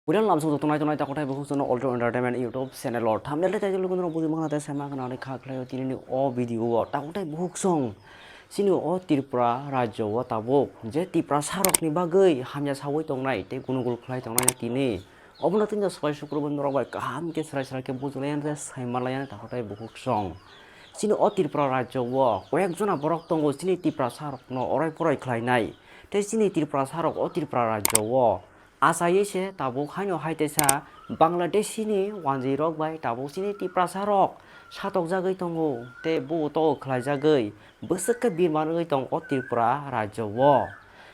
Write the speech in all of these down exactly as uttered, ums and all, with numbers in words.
Puila lamsong joto nai tongnai takotai bukhuk song no Alto Entertainment YouTube channel o thumbnail tei title o norok bujui mankha tei sai mankha nang kha khlaio tini ni o video o takotai bukhuk song chini o Tripura rajyo o tabuk je Tiprasa rok ni bagwi hamya sawi tongnai tei gunugul khlai tongnai tini obono tini swbai sukrobo norok bai kaham khe srai srai khe bujulai tei sai manlai takotai bukhuk song chini o Tripura rajyo o koyek jona borok tongo chini Tiprasa rok no orai porai khlai nai tei chini Tiprasa rok o Tripura rajyo o Achaiwi se tabuk haino hai teisa Bangladeshi ni wanjwi rok bai tabuk chini Tiprasa rok satokjagwi tongo tei bo to khlaijagwi bwswk khe birman wngwi tong o Tripura rajyo o.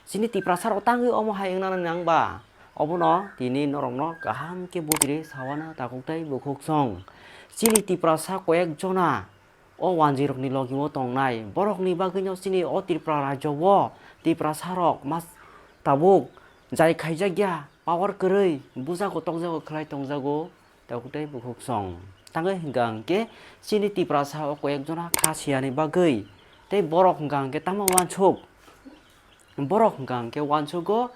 Chini Tiprasa rok tangwi omo hai wngnani nang ba? Obono tini norokno kaham khe bujri sawana takhuk tei bukhuk song. Chini Tiprasa koyek jona o wanjwirokni logi-o tongnai. Borokni bagwino chini o Tripura rajyo-o Tiprasarok mas tabuk jai khaijakya, power kwrwi, bujago tokjago khlai tongjago, tabuk tei bukhuk song. Tangwi hwnkha hwnkhe chini Tiprasa o koyek jona kha siyani bagwi tei borok hwnkha hwnkhe tamo wansuk, borok hwnkha hwnkhe wansugo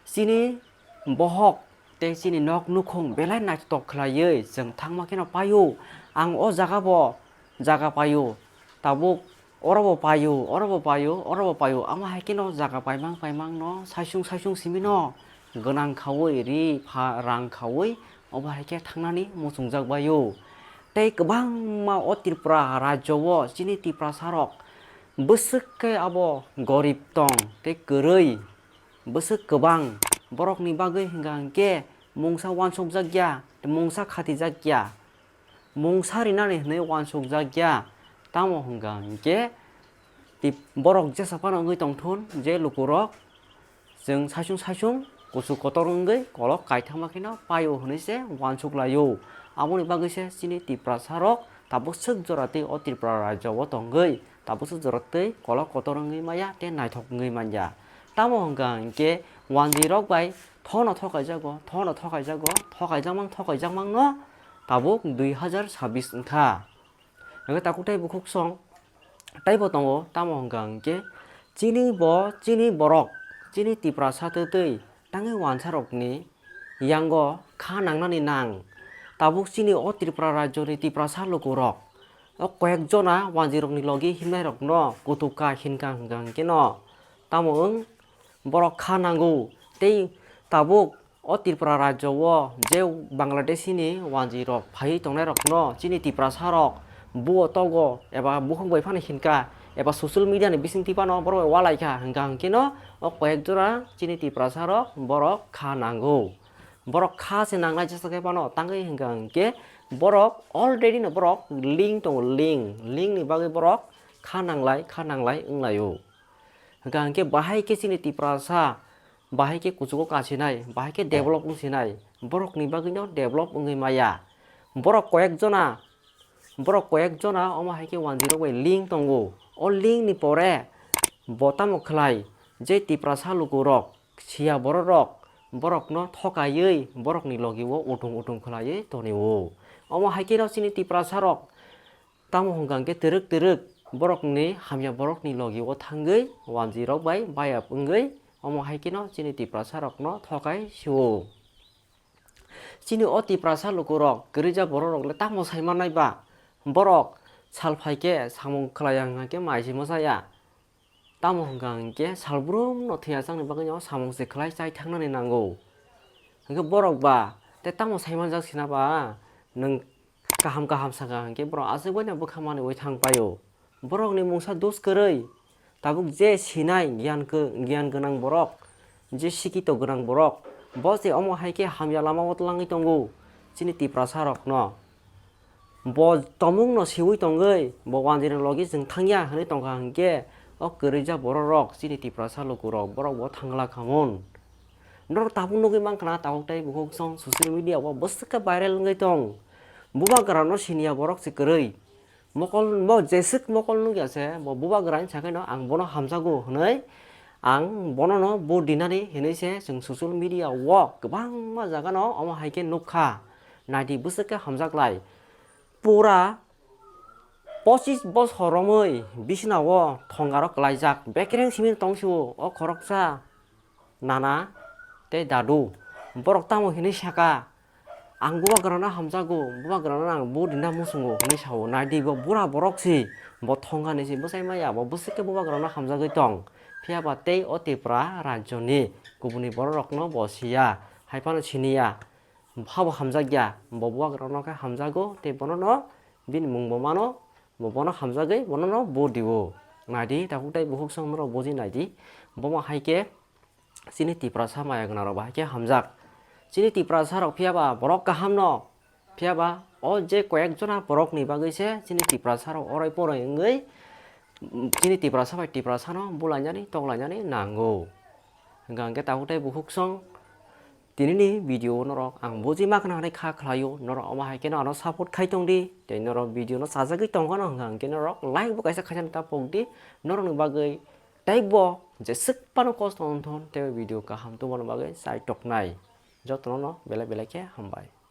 chini bohok tei chini nok nukhung belai naithotok khlaiwi chwng thangma kheno paio. Ang o jaga bo jaga paio, tabuk oro bo paio, oro bo paio, oro bo paio. Amo hai kheno jaga paimang paimang no saisung saisung simi no gwnang khaui ri pha rang khaui obo hai khe thangnani muchungjak baio. Tei kwbangma o Tripura rajyo o chini Tiprasa rok bwswk khe abo gorib tong tei kwrwi. Bwswk kwbang borokni bagwi hwnkha hwnkhe mungsa wansukjakya, mungsa khatijakya, mungsa rinani hwnwi wansukjakya. Tamo hwnkha hwnkhe tip-, borok jesa phano wngwi tongthun je lukurok chwng saisung saisung kuchuk kotor wngwi kolok kaithangma kheno paio hwnwi se wansuk laio. Aboni bagwi se chini Tiprasa rok tabuk swk jora tei o Tripura rajyo o tongwi tabuk swk jora tei kolok kotor wngwi maya tei naithok wngwi manya. Tamo hwnkha hwnkhe wanjwi rok bai thono thokaijago, thono thokaijago, thokaijakmang thokaijakmang no tabuk dui hazar sabis wngkha. Hwnkhe takhuk tei bukhuk song teibo tongo, tamo hwnkha hwnkhe chini bo, chini borok, chini Tiprasa tei tei tangwi wansarokni yango kha nangnani nang. Tabuk chini o Tripura rajyoni Tiprasa lukurok o koyek jona wanjwirokni logi himnairokno kutuk ka hinkha hwnkha hwnkhe no tamo wng borok kha nango. Tei tabuk o Tripura rajyo o je Bangladeshi ni wanjwi rok phaiwi tongnai rok no chini Tiprasa rok buo togo eba bukhuk bai phano hinkha eba social media ni bisingtwi phano borok bai ualaikha hwnkha hwnkhe no o koyek jora chini Tiprasa rok borok kha nango. Borok kha se nangnai jesa khe phano tangwi hwnkha hwnkhe borok already no borok link tongo, link, link ni bagwi borok kha nanglai kha nanglai wnglaio. Hwnkha hwnkhe bahai khe chini Tiprasa bahai khe kuchugo kasinai, bahai khe develop wngsinai, borokni bagwino develop wngwi maya. Borok koyek jona, borok koyek jona omo hai khe wanjwi rok bai link tongo. O link ni pore bo tamo khlai je Tiprasa lukurok, siya bororok, borokno thokaiwi borokni logi-o utung utung khlaiwi tonio. Omo hai kheno chini Tiprasa rok tamo hwnkha hwnkhe twrwk twrwk borokni hamya borokni logi-o thangwi wanjwi rok bai bayap wngwi omo hai kheno chini Tiprasa rokno thokai sio. Chini o Tiprasa lukurok kwrwija bororok le tamo sai mannai ba? Borok sal phai khe samung khlai ya hwnkha khe mai se mwchaya. Tamo hwnkha hwnkhe salbrum no thwiya changni bagwi no samung se khlai chai thangnani nango. Hwnkhe borok ba tei tamo sai manjak sina ba? Nwng kaham kaham saka hwnkhe borok aswk bai no bwkha manwi thang paio. Borokni mungsa dos kwrwi. Tabuk je sinai giyan gw-, giyan gwnang borok, je sikito gwnang borok, bo se omo hai khe hamya lama o twlangwi tongo chini Tiprasa rokno. Bo tomung no siwi tongwi bo wanjwi ni logi chwng thangya hwnwi tongkha hwnkhe o kwrwija bororok chini Tiprasa lukurok borok bo thangla khamun. Norok tabuk nugwi mankha na tabuk tei bukhuk song social media o bwswk khe viral wngwi tong. Bubagra no siniya borok se kwrwi. Mokol, bo jeswk mokol nukya se, bo bubagra ni sakhe no ang bono hamjago hwnwi ang bono no vote dinani hinwi se chwng social media o kwbangma jaga no omo hai khe nukha. Naidi bwswk khe hamjak lai. Pura pochis bosor romwi bisina o thongaro kwlaijak. Bekereng simi tong sio o khoroksa. Nana tei dadu. Borok tamo hinwi saka, "Ang bubagrano hamjago, bubagrano ang vote rina muchungo," hinwi sao. Naidi bo bura borok si, bo thongani si bwsai maya, bo bwswk khe bubagrano hamjagwi tong. Phiya ba tei o Tripura rajyoni kubuni bororokno bo siya, hai phano siniya. Habo hamjakya, bo bubagrano khe hamjago tei bonono bini mung bo mano, bo bono hamjagwi bonono vote dio. Naidi, takhuk tei bukhuk song norok buji naidi, bomo hai khe chini Tiprasa maya gwnangrok bo hai khe hamjak. Chini Tiprasa rok phiya ba borok kaham no, phiya ba o je koyek jona borok ni bagwi se chini Tiprasa rok orai porai wngwi, mm, chini Tiprasa bai Tiprasa no bulainani toklainani nango. Hwnkha hwnkhe takhuk tei bukhuk song tini ni video o norok ang buji ma khna hwnwi kha khlaio, norok omo hai khe no ano support khai tong di, tei norok video no chajagwi tong khano hwnkha hwnkhe norok like bo kaisa khaina ta pok di, norok ni bagwi tei bo jeswk phano kosto wng thon tei video kaham tubuna bagwi chai toknai. Jotono no belai belai khe hambai.